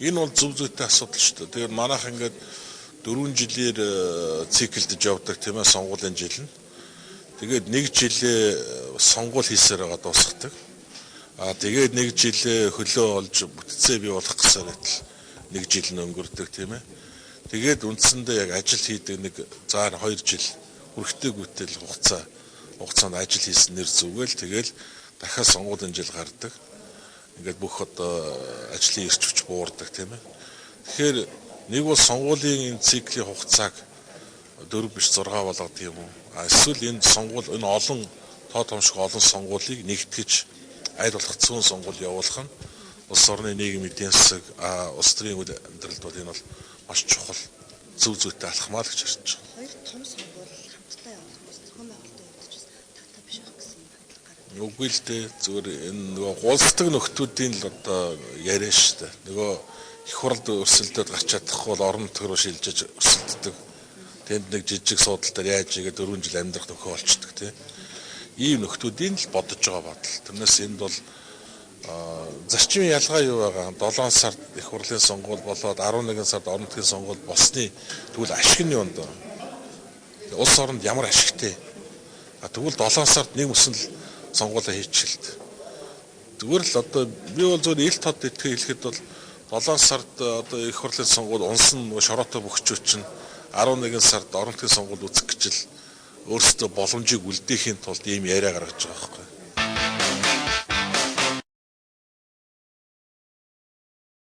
Энэ бол зөв зүйтэй асуудал шүү дээ. Тэгэхээр манайх ингээд 4 жилээр циклдэж явдаг, тийм ээ, сонгуулийн жил нь. Тэгээд нэг жилээ сонгуул хийсээр байгаа дуусгадаг. Аа, тэгээд нэг жилээ хөлөө олж бүтцээ бий болох гэсээр байтал нэг жил нь өнгөрдөг, тийм ээ. Тэгээд үндсэндээ яг ажил хийдэг нэг заар 2 жил хүрэхтэй гүйтэл хугацаанд ажил хийсэн нэр зүгээл тэгэл дахиад сонгуулийн жил гардаг. Ингээд бүх одоо ажлын эрч хүч буурдаг, тийм ээ. Тэгэхээр нэг бол сонгуулийн энэ циклийн хугацааг 4 биш 6 болгодог юм уу? А эсвэл энэ сонгуул, энэ олон тоо томшиг олон сонгуулийг нэгтгэж аль болох цөөн сонгуул явуулах нь улс орны нийгэм, эдийн засаг, улс төрийн үйл амьдралд бол энэ бол маш чухал, зөв зүйтэй алхмаа л гэж харж байгаа. Хоёр том сонгуул хамтдаа явуулах нь зохион байгуулалтын хувьд ч тавтай биш байх гэсэн хандлага гараад. Үгүй л дээ. Зүгээр энэ нөгөө гулсдаг нөхдүүдийн л одоо яриа шүү дээ. Нөгөө их хурлд өрсөлдөд гарч чадахгүй бол орон нутг руу шилжиж өрсөлддөг. Тэнд нэг жижиг суудал дээр яаж игээ 4 жил амьдрах нөхөө олчдөг, тийм. Ийм нөхдүүдийн л бодож байгаа бодол. Тэрнээс энд бол зарчмын ялгаа юу байгаа? 7 сард их хурлын сонгуул болоод 11 сард орон нутгийн сонгуул болсны тэгвэл ашиг нь юунд вэ? Улс оронд ямар ашигтай? А тэгвэл 7 сард нэг мөсөн л сонгуулаа хийчихэлт. Зүгээр л одоо би бол зөвхөн ил тод итгэх хэлэхэд бол 7 сард одоо их хурлын сонгуул унсан нөгөө шороотой бөхчүүд чинь 11 сард орон нутгийн сонгуул үзэх гэж л өөрсдөө боломжийг үлдээхийн тулд ийм яриа гаргаж байгаа байхгүй.